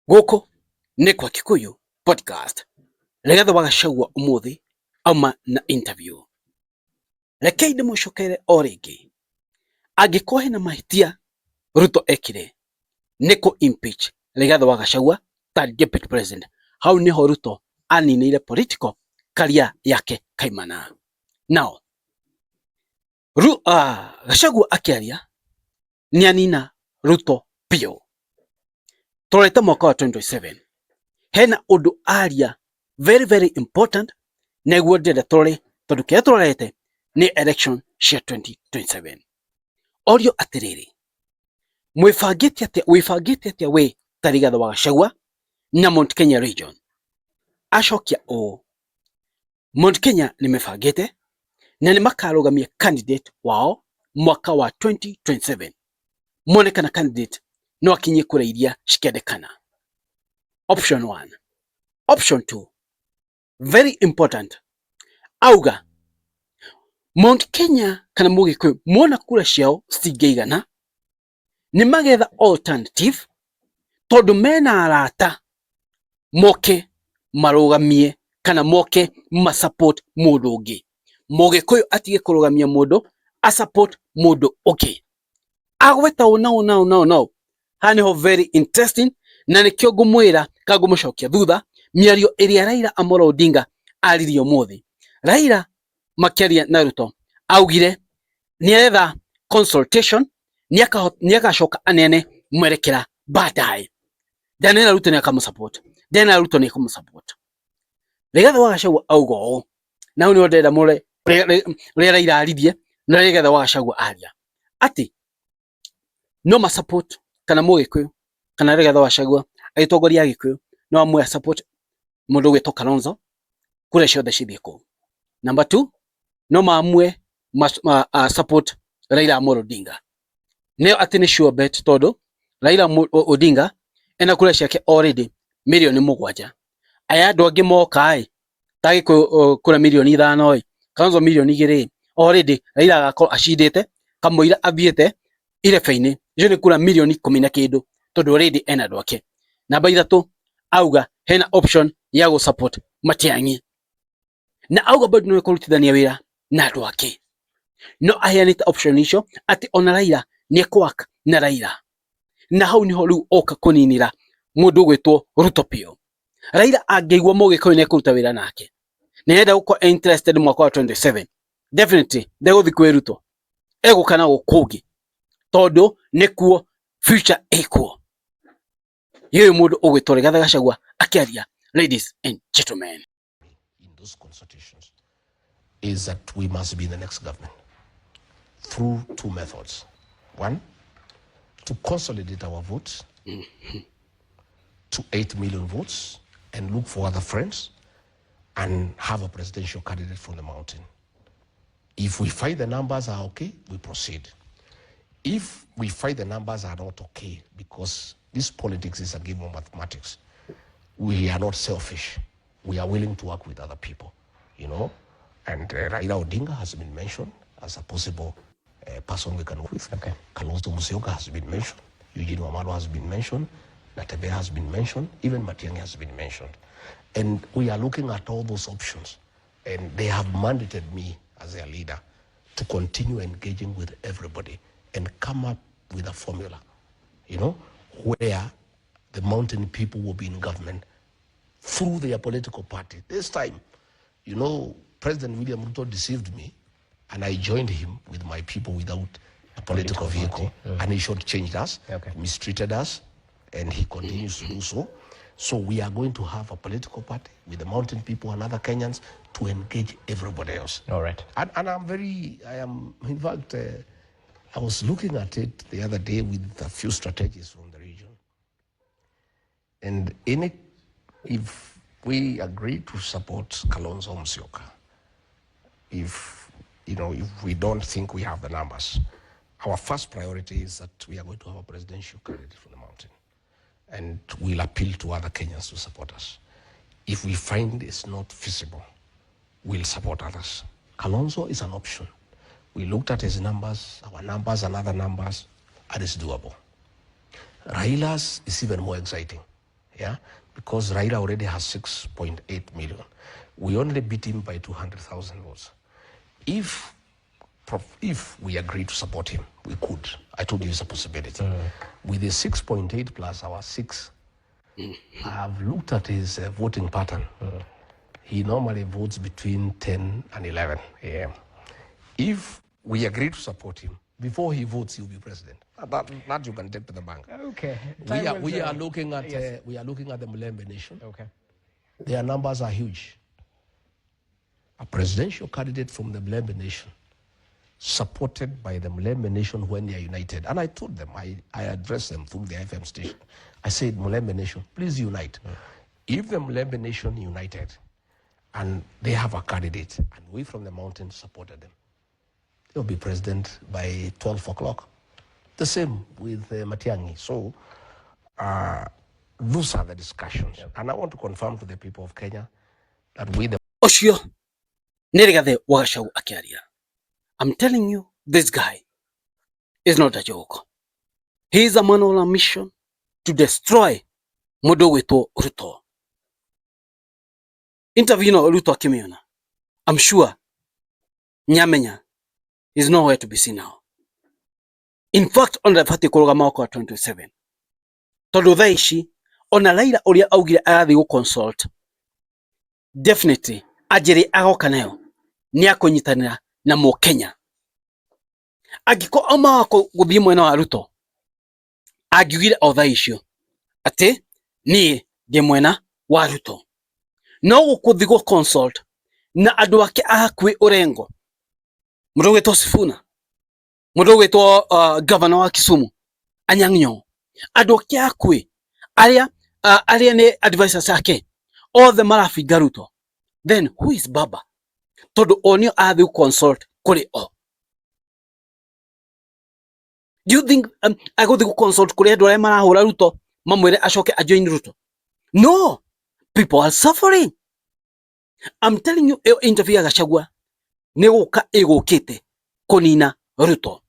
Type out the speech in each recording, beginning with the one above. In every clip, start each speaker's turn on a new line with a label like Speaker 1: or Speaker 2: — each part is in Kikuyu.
Speaker 1: Gũkũ nĩ kwa Kikuyu Podcast. Rigathĩ wa Gachagua ũmũthĩ auma na interview. Rekei ndĩmũcokere o rĩngĩ, angĩkorwo hena mahĩtia Ruto ekire nĩ kũ impeach Rigathĩ wa Gachagua ta deputy president. Hau nĩho Ruto aninĩire political career yake kaimana. Now, Gachagua akĩaria nĩ anina Ruto biũ. Tũrorete mwaka wa 2027 hena ũndũ aria very very important nĩguo ndĩrenda tũrore, tondũ kĩrĩa tũrorete nĩ election cia 2027. Orio atĩrĩrĩ, mwĩbangĩte atĩa, wĩbangĩte atĩa we ta Rigathĩ wa Gachagua na Mount Kenya region? Acokia ũũ, Mount Kenya nĩ mebangĩte na nĩ makarũgamia candidate wao mwaka wa 2027, mone kana candidate no akinyie kura iria cikendekana. Option 1. Option 2, very important, auga Mount Kenya kana Mũgĩkũyũ mona kura ciao citingĩigana nĩ magetha alternative, tondũ mena arata moke marũgamie kana moke ma support mũndũ ũngĩ. Mũgĩkũyũ atige kũrũgamia mũndũ, a support mũndũ ũngĩ. Agweta ũũ na ũũ na ũũ na ũũ na ũũ. Haha nĩho very interesting, na nĩkĩo ngũmwĩra kana ngũmũcokia thutha mĩario ĩrĩa Raila Amolo Odinga aririe ũmũthĩ. Raila makĩaria na Ruto augire nĩ aretha consultation, nĩ agacoka aneane mwerekera baadaye. Ndanera Ruto nĩ akamũ-support, ndanera Ruto nĩ ekũmũ-support. Rigathĩ wa Gachagua auga ũũ, na hau nĩho ndĩrenda mũrore ũrĩa Raila aririe na ũrĩa Rigathĩ wa Gachagua aria, atĩ no ma support kana Mũgĩkũyũ kana Rigathĩ wa Gachagua agĩtongoria Agĩkũyũ no amwe support mũndũ ũgwĩtwo Kalonzo, kura ciothe cithiĩ kũu. Number 2, no maamue support Raila Amolo Odinga. Nĩyo atĩ nĩ sure bet, tondũ Raila Odinga ena kura ciake already mirioni 7. Aya andũ angĩ moka ĩ ta Gĩkũyũ kura mirioni 5 ĩ, Kalonzo mirioni 2, already Raila agakorwo acindĩte kamũira athiĩte irebe-inĩ. Icio nĩ kura mirioni 10 na kĩndũ, tondũ already ena andũ ake. Namba 3, auga hena option ya gũ support Matiang'i, na auga bado no ekũrutithania wĩra na andũ ake, no aheanĩte option icio atĩ ona Raila nĩ ekũ-work na Raila. Na hau niho rĩu oka kũninĩra mũndũ ũgwĩtwo Ruto biũ. Raila angĩigua Mũgĩkũyũ nĩ ekũruta wĩra nake, nĩ arenda gũkorwo interested mwaka wa 27, definitely ndegũthiĩ kwĩ Ruto, egũka na gũkũ kũngĩ, tondũ nĩkuo future ĩkuo. Yũyũ mũndũ ũgwĩtwo Rigathĩ Gachagua akĩaria, ladies and gentlemen.
Speaker 2: In those consultations is that we must be in the next government through two methods. One, to consolidate our votes to 8 million votes and look for other friends and have a presidential candidate from the mountain. If we find the numbers are okay, we proceed. If we find the numbers are not okay, because this politics is a game of mathematics, we are not selfish. We are willing to work with other people. And Raila Odinga has been mentioned as a possible person we can work with. Kalonzo Musyoka has been mentioned. Eugene Wamalwa has been mentioned. Natembeya has been mentioned. Even Matiang'i has been mentioned. And we are looking at all those options. And they have mandated me as their leader to continue engaging with everybody and come up with a formula where the mountain people will be in government through their political party. This time, President William Ruto deceived me, and I joined him with my people without a political vehicle, and he shortchanged us, mistreated us, and he continues to do so. So we are going to have a political party with the mountain people and other Kenyans to engage everybody else.
Speaker 3: All right.
Speaker 2: And I am, in fact, I was looking at it the other day with a few strategies from the region. And in it, if we agree to support Kalonzo Musyoka, if we don't think we have the numbers, our first priority is that we are going to have a presidential candidate from the mountain. And we'll appeal to other Kenyans to support us. If we find it's not feasible, we'll support others. Kalonzo is an option. We looked at his numbers, our numbers and other numbers, and it's doable. Raila's is even more exciting. Yeah, because Raila already has 6.8 million. We only beat him by 200,000 votes. If we agree to support him, we could. I told you it's a possibility. With the 6.8 plus our 6, I've looked at his voting pattern. He normally votes between 10 and 11 a.m. If we agree to support him, before he votes, he'll be president. That you can take to the bank.
Speaker 3: Okay.
Speaker 2: We
Speaker 3: Time
Speaker 2: are,
Speaker 3: will
Speaker 2: we
Speaker 3: tell.
Speaker 2: are looking at
Speaker 3: Yes.
Speaker 2: we are looking at the Mulembe nation.
Speaker 3: Okay.
Speaker 2: Their numbers are huge. A presidential candidate from the Mulembe nation, supported by the Mulembe nation when they are united. And I told them, I addressed them through the FM station. I said, Mulembe nation, please unite. If the Mulembe nation united and they have a candidate, and we from the mountains supported them, they'll be president by 12 o'clock. The same with Matiang'i. So those are the discussions. And I want to confirm to the people of Kenya that we, the
Speaker 1: Ucio nĩ Rigathĩ wa Gachagua akĩaria. I'm telling you, this guy is not a joke. He is a man on a mission to destroy mũndũ ũgwĩtwo Ruto. Interview ĩno Ruto akĩmĩona, I'm sure nĩamenya is nowhere to be seen now. In fact, ona ndabatiĩ kũrũgama mwaka wa 2027, tondũ thaa ici ona Raila ũrĩa augire arathiĩ gũ consult, definitely anjĩrĩ agoka nayo nĩ akũnyitanĩra na mũkenya. Angĩkorwo auma wa gũthiĩ mwena wa Ruto, angiugire o thaa icio atĩ niĩ ndĩ mwena wa Ruto, no gũkũthiĩ gũ consult na andũ ake a hakuhĩ ũrengo, mũndũ ũgwĩtwo Sifuna, mũndũ ũgwĩtwo governor wa Kisumu Anyang' Nyong'o, andũ ake a hakuhĩ arĩa arĩa nĩ advisors ake othe marabinga Ruto, then who is baba? Tondũ o nĩo arathiĩ gũ consult kũrĩ o. Do you think agũthiĩ gũ consult kũrĩ andũ arĩa marahũra Ruto mamwĩre acoke ajoin Ruto? No, people are suffering. I'm telling you, ĩyo interview ya Gachagua nĩ gũka ĩgũkĩte kũnina Ruto.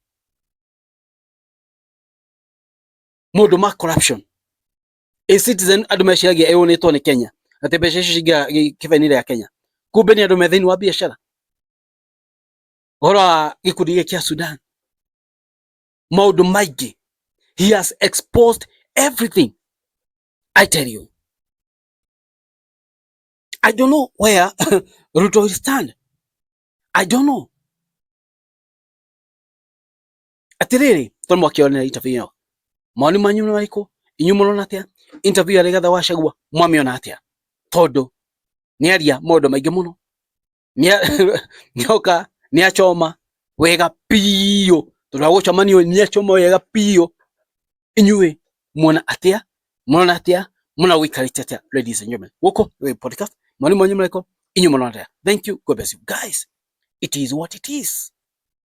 Speaker 1: Mũndũ ma corruption ĩ citizen, andũ meciragia ĩũnĩtwo nĩ Kenya, atĩ mbeca icio cingĩra kĩbeni rĩa Kenya, kumbe nĩ andũ me thĩinĩ wa biacara. Ũhoro wa gĩkundi gĩkĩ kĩa Sudan, maũndũ maingĩ, he has exposed everything. I tell you, I don't know where Ruto will stand. I don't know. Atiriri, tondũ mwakĩonera interview ĩyo, mawoni manyu nĩ marĩkũ? Inyuĩ mũrona atĩa interview ya Rigathĩ wa Gachagua? Mwamĩona atĩa? Tondũ nĩaria maũndũ maingĩ mũno, nĩoka nĩachoma wega biũ, tondũ wa gũchoma nĩachoma wega biũ. Inyuĩ muona atĩa? Mũrona atĩa? Mũrona gũikarĩte atĩa? Ladies and gentlemen, gũkũ nĩ podcast. Mawoni manyu marĩkũ? Inyuĩ mũrona atĩa? Thank you. God bless you guys. It is what it is.